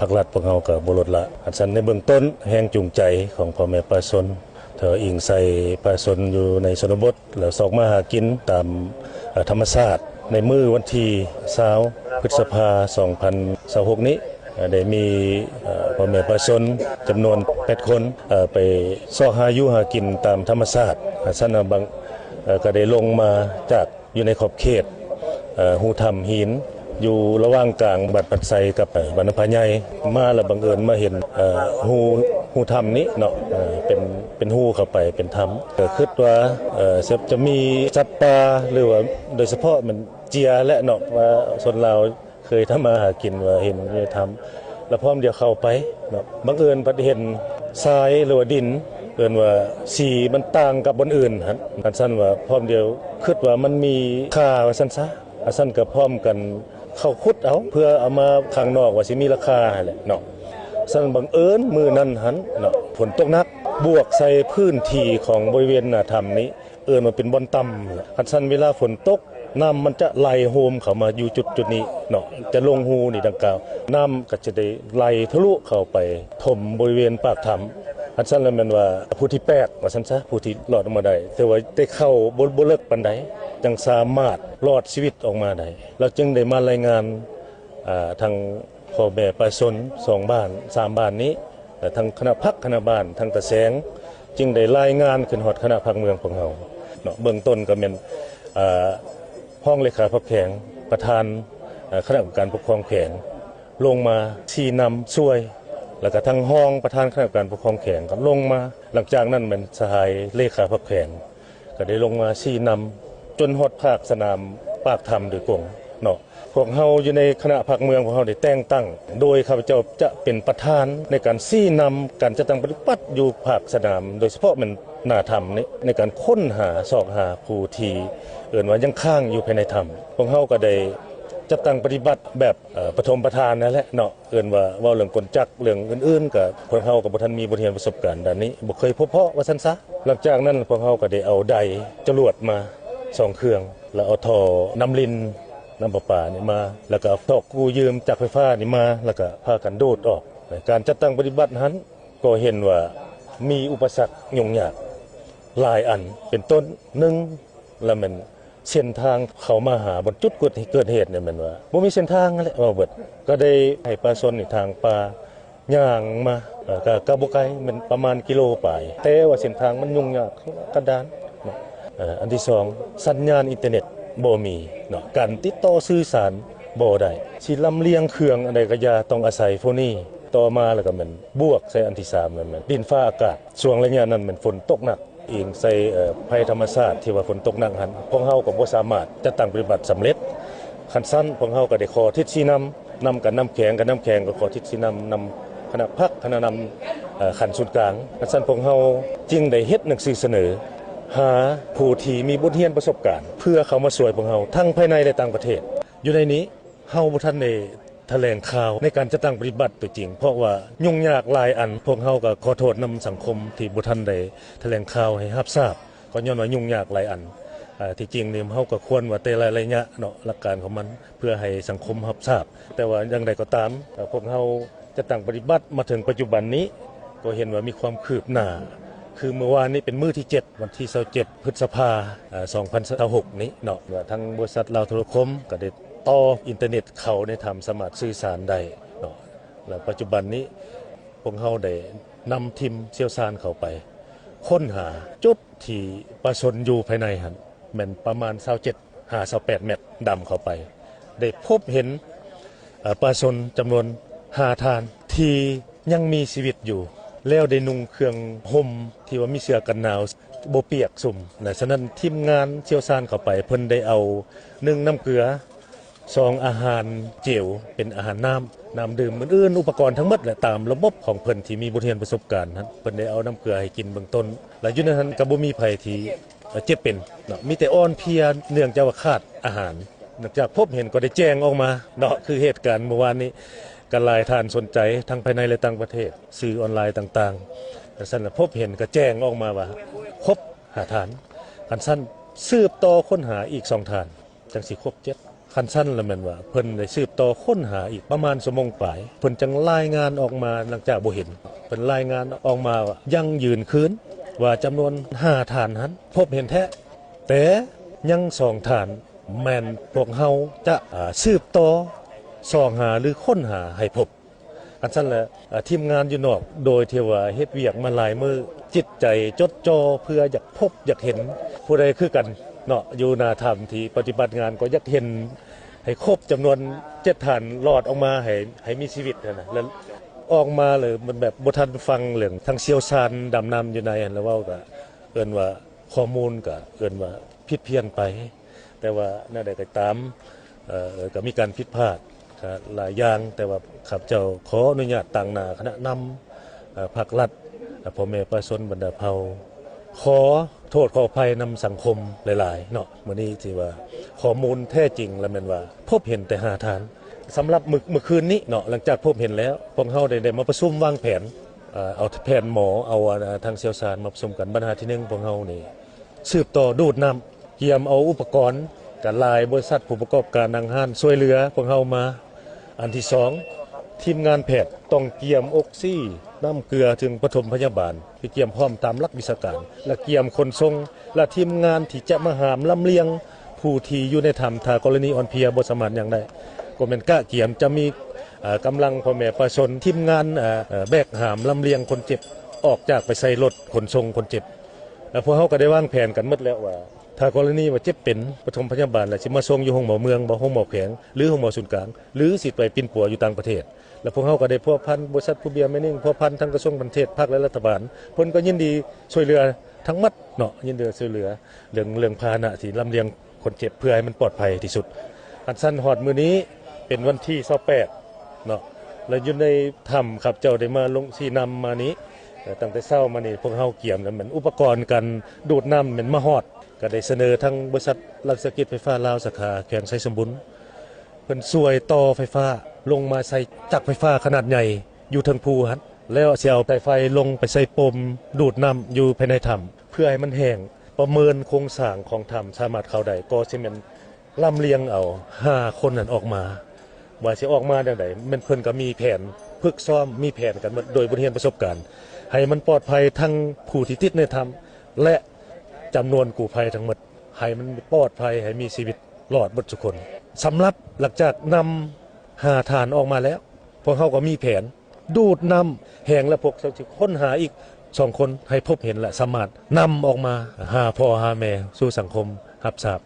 ພາກລັດພວກເຮົາກໍບໍ່ລົດລະ. ອັນຊັ້ນໃນເບື້ອງຕົ້ນ ແຮງຈູງໃຈຂອງພໍ່ແມ່ປະຊາຊົນ ເຊິ່ງອີງໃສ່ປະຊາຊົນຢູ່ໃນຊົນນະບົດ ແລ້ວຊອກມາຫາກິນຕາມ ເອີ ທຳມະຊາດ. ໃນມື້ວັນທີຊາວ ພຶດສະພາ ສອງພັນຊາວຫົກນີ້ ເອີ ໄດ້ມີ ເອີ ພໍ່ແມ່ປະຊາຊົນຈຳນວນແປດຄົນ ເອີ ໄປຊອກຫາຢູ່ຫາກິນຕາມທຳມະຊາດ. ອັນຊັ້ນນະ ບາງ ເອີ ກໍໄດ້ລົງມາຈາກ ຢູ່ໃນຂອບເຂດ ເອີ ຮູຖ້ຳຫີນ ຢູ່ລະຫວ່າງກາງບ້ານພັນໄຊກັບ ເອີ ບ້ານນ້ຳຜາໃຫຍ່. ມາແລ້ວບັງເອີນມາເຫັນ ເອີ ຮູ ຮູຖ້ຳນີ້ເນາະ ເອີ ເປັນ ເປັນຮູເຂົ້າໄປເປັນຖ້ຳ. ກໍຄິດວ່າ ເອີ ຈະ ຈະມີສັດປ່າ ຫຼືວ່າໂດຍສະເພາະແມ່ນເຈຍແຫຼະເນາະ ວ່າຊົນລາວ ເຄີຍທຳມາຫາກິນວ່າເຫັນຢູ່ໃນຖ້ຳ ແລ້ວພ້ອມດຽວເຂົ້າໄປເນາະ ບັງເອີນພັດເຫັນຊາຍ ຫຼືວ່າດິນ ເອີ້ນວ່າສີມັນຕ່າງກັບບ່ອນອື່ນຫັ້ນ. ອັນຊັ້ນວ່າພ້ອມດຽວຄິດວ່າມັນມີຄ່າວ່າຊັ້ນຊະ ອັນຊັ້ນກໍພ້ອມກັນເຂົ້າຂຸດເອົາ ເພື່ອເອົາມາຂ້າງນອກວ່າຊິມີລາຄາຫັ້ນແຫຼະເນາະ. ຊັ້ນບັງເອີນມື້ນັ້ນຫັ້ນເນາະ ຝົນຕົກໜັກ ບວກໃສ່ພື້ນທີ່ຂອງບໍລິເວນໜ້າຖ້ຳນີ້ ເອີ້ນວ່າເປັນບ່ອນຕ່ຳ. ຄັນຊັ້ນເວລາຝົນຕົກ ນ້ຳມັນຈະໄຫຼໂຮມເຂົ້າມາຢູ່ຈຸດ ຈຸດນີ້ເນາະ ຈະລົງຮູນີ້ດັ່ງກ່າວ ນ້ຳກໍຈະໄດ້ໄຫຼທະລຸເຂົ້າໄປຖົມບໍລິເວນປາກຖ້ຳ. ຄັນຊັ້ນແລ້ວແມ່ນວ່າຜູ້ທີ່ແປດວ່າຊັ້ນຊະ ຜູ້ທີ່ລອດອອກມາໄດ້ ແຕ່ວ່າໄດ້ເຂົ້າບໍ່ ບໍ່ເລິກປານໃດ ຈັ່ງສາມາດລອດຊີວິດອອກມາໄດ້. ລາວຈຶ່ງໄດ້ມາລາຍງານ ອ່າ ທາງພໍ່ແມ່ປະຊາຊົນສອງບ້ານ ສາມບ້ານນີ້ ແລະ ທາງຄະນະພັກຄະນະບ້ານ ທາງຕາແສງ ຈຶ່ງໄດ້ລາຍງານຂຶ້ນຮອດຄະນະພັກເມືອງພວກເຮົາເນາະ. ເບື້ອງຕົ້ນກໍແມ່ນ ເອີ ຮອງເລຂາພັກແຂວງ ປະທານ ເອີ ຄະນະກຳມະການປົກຄອງແຂວງ ລົງມາຊີ້ນຳຊ່ວຍ ແລ້ວກໍທາງຮອງປະທານຄະນະກຳມະການປົກຄອງແຂວງກໍລົງມາ. ຫຼັງຈາກນັ້ນແມ່ນສະຫາຍເລຂາພັກແຂວງ ກໍໄດ້ລົງມາຊີ້ນຳຈົນຮອດພາກສະໜາມປາກຖ້ຳໂດຍກົງເນາະ. ພວກເຮົາຢູ່ໃນຄະນະພັກເມືອງ ພວກເຮົາໄດ້ແຕ່ງຕັ້ງໂດຍຂ້າພະເຈົ້າຈະເປັນປະທານໃນການຊີ້ນຳການຈັດຕັ້ງປະຕິບັດຢູ່ພາກສະໜາມ ໂດຍສະເພາະແມ່ນໜ້າຖ້ຳນີ້ ໃນການຄົ້ນຫາຊອກຫາຜູ້ທີ່ເອີ້ນວ່າຍັງຄ້າງຢູ່ພາຍໃນຖ້ຳ. ພວກເຮົາກໍໄດ້ຈັດຕັ້ງປະຕິບັດແບບ ເອີ ປະຖົມປະຖານນັ້ນແຫຼະເນາະ. ເອີ້ນວ່າເວົ້າເລື່ອງກົນຈັກ ເລື່ອງອື່ນໆ ກໍພວກເຮົາກໍບໍ່ທັນມີບົດຮຽນປະສົບການດ້ານນີ້ ບໍ່ເຄີຍພົບເພາະວ່າຊັ້ນຊະ. ຫຼັງຈາກນັ້ນພວກເຮົາກໍໄດ້ເອົາໄດຈະຫຼວດມາສອງເຄື່ອງ ແລ້ວເອົາທໍ່ນ້ຳລິນ ນ້ຳປະປານີ້ມາ ແລ້ວກໍເອົາທໍ່ກູ້ຢືມຈາກໄຟຟ້ານີ້ມາ ແລ້ວກໍພາກັນໂດດອອກ. ການຈັດຕັ້ງປະຕິບັດຫັ້ນກໍເຫັນວ່າມີອຸປະສັກຫຍຸ້ງຍາກຫຼາຍອັນ ເປັນຕົ້ນ ໜຶ່ງ ລະແມ່ນເສັ້ນທາງເຂົ້າມາຫາບ່ອນຈຸດເກີດເຫດນີ້ແມ່ນວ່າບໍ່ມີເສັ້ນທາງຫັ້ນແຫຼະ ເວົ້າເບິດ. ກໍໄດ້ໃຫ້ປະຊາຊົນນີ້ທາງປ່າຍ່າງມາ ເອີ ກໍ ກໍບໍ່ໄກ ແມ່ນປະມານກິໂລປາຍ ແຕ່ວ່າເສັ້ນທາງມັນຫຍຸ້ງຍາກກັນດານເນາະ. ເອີ ອັນທີສອງ ສັນຍານອິນເຕີເນັດບໍ່ມີເນາະ ການຕິດຕໍ່ສື່ສານບໍ່ໄດ້ ຊິລຳລຽງເຄື່ອງອັນໃດກໍຢ່າ ຕ້ອງອາໄສໂຟນີ. ຕໍ່ມາແລ້ວກໍແມ່ນບວກໃສ່ອັນທີສາມ ແມ່ນ ແມ່ນດິນຟ້າອາກາດ ຊ່ວງໄລຍະນັ້ນແມ່ນຝົນຕົກໜັກ ອີງໃສ່ ເອີ ໄພທຳມະຊາດທີ່ວ່າຝົນຕົກໜັກຫັ້ນ ພວກເຮົາກໍບໍ່ສາມາດຈັດຕັ້ງປະຕິບັດສຳເລັດ. ຄັນຊັ້ນພວກເຮົາກໍໄດ້ຂໍທິດຊີ້ນຳ ນຳກັນນຳແຂວງ ກັນນຳແຂວງກໍຂໍທິດຊີ້ນຳ ນຳຄະນະພັກ ຄະນະນຳ ເອີ ຂັ້ນສູນກາງ. ຄັນຊັ້ນພວກເຮົາຈຶ່ງໄດ້ເຮັດໜັງສືສະເໜີຫາຜູ້ທີ່ມີບົດຮຽນປະສົບການ ເພື່ອເຂົ້າມາຊ່ວຍພວກເຮົາທັງພາຍໃນ ແລະ ຕ່າງປະເທດ. ຢູ່ໃນນີ້ ເຮົາບໍ່ທັນໄດ້ຖະແຫຼງຂ່າວໃນການຈັດຕັ້ງປະຕິບັດຕົວຈິງ ເພາະວ່າຫຍຸ້ງຍາກຫຼາຍອັນ. ພວກເຮົາກໍຂໍໂທດນຳສັງຄົມທີ່ບໍ່ທັນໄດ້ຖະແຫຼງຂ່າວໃຫ້ຮັບຊາບ ກໍຍ້ອນວ່າຫຍຸ້ງຍາກຫຼາຍອັນ. ເອີ ທີ່ຈິງນີ້ເຮົາກໍຄວນວ່າແຕ່ລະໄລຍະເນາະ ຫຼັກການຂອງມັນ ເພື່ອໃຫ້ສັງຄົມຮັບຊາບ. ແຕ່ວ່າຢ່າງໃດກໍຕາມ ເອີ ພວກເຮົາ ຈັດຕັ້ງປະຕິບັດມາເຖິງປັດຈຸບັນນີ້ ກໍເຫັນວ່າມີຄວາມຄືບໜ້າ ຄືເມື່ອວານນີ້ເປັນມື້ທີເຈັດ ວັນທີຊາວເຈັດ ພຶດສະພາ ເອີ ສອງພັນຊາວຫົກນີ້ເນາະ ວ່າທາງບໍລິສັດລາວໂທລະຄົມກໍໄດ້ຕໍ່ອິນເຕີເນັດເຂົ້າໃນຖ້ຳ ສາມາດສື່ສານໄດ້ເນາະ. ແລ້ວປັດຈຸບັນນີ້ພວກເຮົາໄດ້ນຳທີມຊ່ຽວຊານເຂົ້າໄປຄົ້ນຫາຈຸດທີ່ປະຊາຊົນຢູ່ພາຍໃນຫັ້ນ ແມ່ນປະມານຊາວເຈັດຫາຊາວແປດແມັດ ດຳເຂົ້າໄປ ໄດ້ພົບເຫັນ ເອີ ປະຊາຊົນຈຳນວນຫ້າທ່ານທີ່ຍັງມີຊີວິດຢູ່ ແລ້ວໄດ້ນຸ່ງເຄື່ອງຫົ່ມທີ່ວ່າມີເສື້ອກັນໜາວ ບໍ່ປຽກຊຸ່ມນະ. ສະນັ້ນທີມງານຊ່ຽວຊານເຂົ້າໄປ ເພິ່ນໄດ້ເອົາ ໜຶ່ງ ນ້ຳເກືອ, ສອງ ອາຫານເຈວ ເປັນອາຫານນ້ຳ ນ້ຳດື່ມອື່ນໆ ອຸປະກອນທັງໝົດແຫຼະ ຕາມລະບົບຂອງເພິ່ນທີ່ມີບົດຮຽນປະສົບການຫັ້ນ ເພິ່ນໄດ້ເອົານ້ຳເກືອໃຫ້ກິນເບື້ອງຕົ້ນ ແລະ ຢູ່ໃນນັ້ນກໍບໍ່ມີໃຜທີ່ ເອີ ເຈັບເປັນເນາະ ມີແຕ່ອ່ອນເພຍເນື່ອງຈາກວ່າຂາດອາຫານ. ຫຼັງຈາກພົບເຫັນກໍໄດ້ແຈ້ງອອກມາເນາະ ຄືເຫດການເມື່ອວານນີ້ ກໍຫຼາຍທ່ານສົນໃຈທັງພາຍໃນ ແລະ ຕ່າງປະເທດ ສື່ອອນລາຍຕ່າງໆ ຈັ່ງຊັ້ນລະ ພົບເຫັນກໍແຈ້ງອອກມາວ່າຄົບຫ້າທ່ານ. ຄັນຊັ້ນສືບຕໍ່ຄົ້ນຫາອີກສອງທ່ານ ຈັ່ງຊິຄົບເຈັດ. ຄັນຊັ້ນລະແມ່ນວ່າເພິ່ນໄດ້ສືບຕໍ່ຄົ້ນຫາອີກປະມານຊົ່ວໂມງປາຍ ເພິ່ນຈຶ່ງລາຍງານອອກມາ ຫຼັງຈາກບໍ່ເຫັນ ເພິ່ນລາຍງານອອກມາວ່າຢັ້ງຢືນຄືນວ່າຈຳນວນຫ້າທ່ານຫັ້ນພົບເຫັນແທ້ ແຕ່ຍັງສອງທ່ານແມ່ນພວກເຮົາຈະ ອາ ສືບຕໍ່ຊອກຫາ ຫຼື ຄົ້ນຫາໃຫ້ພົບ. ຄັນຊັ້ນແຫຼະ ອາ ທີມງານຢູ່ນອກ ໂດຍທີ່ວ່າເຮັດວຽກມາຫຼາຍມື້ ຈິດໃຈຈົດຈ່ອເພື່ອຢາກພົບຢາກເຫັນຜູ້ໃດຄືກັນເນາະ ຢູ່ໜ້າຖ້ຳທີ່ປະຕິບັດງານ ກໍຢາກເຫັນໃຫ້ຄົບຈຳນວນເຈັດທ່ານ ລອດອອກມາໃຫ້ ໃຫ້ມີຊີວິດຫັ້ນນະ ແລ້ວອອກມາແລ້ວມັນແບບບໍ່ທັນຟັງເລື່ອງ ທາງຊ່ຽວຊານດຳນ້ຳຢູ່ໃນຫັ້ນ ແລ້ວເວົ້າກະເອີ້ນວ່າ ຂໍ້ມູນກະເອີ້ນວ່າຜິດພຽນໄປ ແຕ່ວ່າແນວໃດກໍຕາມ ເອີ ກໍມີການຜິດພາດ ກະຫຼາຍຢ່າງ ແຕ່ວ່າຂ້າພະເຈົ້າຂໍອະນຸຍາດຕາງໜ້າຄະນະນຳ ເອີ ພັກລັດ ແລະ ພໍ່ແມ່ປະຊາຊົນບັນດາເຜົ່າ ຂໍໂທດຂໍອະໄພນຳສັງຄົມຫຼາຍໆເນາະ. ມື້ນີ້ທີ່ວ່າຂໍ້ມູນແທ້ຈິງລະແມ່ນວ່າພົບເຫັນແຕ່ຫ້າທ່ານ. ສຳລັບມື້ ມື້ຄືນນີ້ເນາະ ຫຼັງຈາກພົບເຫັນແລ້ວ ພວກເຮົາໄດ້ ໄດ້ມາປະຊຸມວາງແຜນ ເອີ ເອົາແຜນໝໍ ເອົາ ອາ ທາງຊ່ຽວຊານມາປະຊຸມກັນ. ບັນຫາທີໜຶ່ງ ພວກເຮົານີ້ ສືບຕໍ່ດູດນ້ຳ ກຽມເອົາອຸປະກອນ ກະຫຼາຍບໍລິສັດຜູ້ປະກອບການ ຫ້າງຮ້ານ ຊ່ວຍເຫຼືອພວກເຮົາມາ. ອັນທີສອງ ທີມງານແພດຕ້ອງກຽມອົກຊີ ນ້ຳເກືອ ເຖິງປະຖົມພະຍາບານ ທີ່ກຽມພ້ອມຕາມຫຼັກວິຊາການ ແລະ ກຽມຂົນສົ່ງ ແລະ ທີມງານທີ່ຈະມາຫາມລຳລຽງຜູ້ທີ່ຢູ່ໃນຖ້ຳ ຖ້າກໍລະນີອ່ອນເພຍບໍ່ສາມາດຍ່າງໄດ້ ກໍແມ່ນກະກຽມຈະມີ ເອີ ກຳລັງພໍ່ແມ່ປະຊາຊົນ ທີມງານ ເອີ ແບກຫາມລຳລຽງຄົນເຈັບ ອອກຈາກໄປໃສ່ລົດຂົນສົ່ງຄົນເຈັບ. ແລະ ພວກເຮົາກໍໄດ້ວາງແຜນກັນໝົດແລ້ວວ່າ ຖ້າກໍລະນີວ່າເຈັບເປັນ ປະຖົມພະຍາບານ ແລ້ວຊິມາສົ່ງຢູ່ໂຮງໝໍເມືອງບໍ ໂຮງໝໍແຂວງ ຫຼື ໂຮງໝໍສູນກາງ ຫຼື ຊິໄປປິ່ນປົວຢູ່ຕ່າງປະເທດ. ແລະ ພວກເຮົາກໍໄດ້ພົວພັນບໍລິສັດພູເບຍແມນນິງ ພົວພັນທັງກະຊວງການຕ່າງປະເທດ ພັກ ແລະ ລັດຖະບານ ເພິ່ນກໍຍິນດີຊ່ວຍເຫຼືອທັງໝົດເນາະ ຍິນດີຊ່ວຍເຫຼືອເລື່ອງ ເລື່ອງພາຫະນະທີ່ລຳລຽງຄົນເຈັບ ເພື່ອໃຫ້ມັນປອດໄພທີ່ສຸດ. ອັນຊັ້ນຮອດມື້ນີ້ເປັນວັນທີຊາວແປດ ເນາະ ແລະ ຢູ່ໃນຖ້ຳ ຂ້າພະເຈົ້າໄດ້ມາລົງຊີ້ນຳມານີ້ ເອີ ຕັ້ງແຕ່ເຊົ້າມານີ້ ພວກເຮົາກຽມແລ້ວ ແມ່ນອຸປະກອນການດູດນ້ຳແມ່ນມາຮອດ ກໍໄດ້ສະເໜີທາງບໍລິສັດລັດວິສາຫະກິດໄຟຟ້າລາວ ສາຂາແຂວງໄຊສົມບູນ ເພິ່ນຊ່ວຍຕໍ່ໄຟຟ້າລົງມາໃສ່ຈັກໄຟຟ້າຂະໜາດໃຫຍ່ຢູ່ເທິງພູຫັ້ນ ແລ້ວຊິເອົາສາຍໄຟລົງໄປໃສ່ປົມດູດນ້ຳຢູ່ພາຍໃນຖ້ຳ ເພື່ອໃຫ້ມັນແຫ້ງ ປະເມີນໂຄງສ້າງຂອງຖ້ຳສາມາດເຂົ້າໄດ້ ກໍຊິແມ່ນ ລຳລຽງເອົາຫ້າຄົນນັ້ນອອກມາ ວ່າຊິອອກມາແນວໃດ ແມ່ນເພິ່ນກໍມີແຜນຝຶກຊ້ອມ ມີແຜນກັນໝົດ ໂດຍບົດຮຽນປະສົບການ ໃຫ້ມັນປອດໄພທັງຜູ້ທີ່ຕິດໃນຖ້ຳ ແລະ ຈຳນວນກູ້ໄພທັງໝົດ ໃຫ້ມັນປອດໄພ ໃຫ້ມີຊີວິດລອດໝົດທຸກຄົນ. ສຳລັບຫຼັງຈາກນຳຫ້າທ່ານອອກມາແລ້ວ ພວກເຮົາກໍມີແຜນດູດນ້ຳແຫ້ງ ແລະ ພວກເຮົາຊິຄົ້ນຫາອີກສອງຄົນ ໃຫ້ພົບເຫັນ ແລະ ສາມາດນຳອອກມາຫາພໍ່ຫາແມ່ສູ່ສັງຄົມຮັບຊາບ.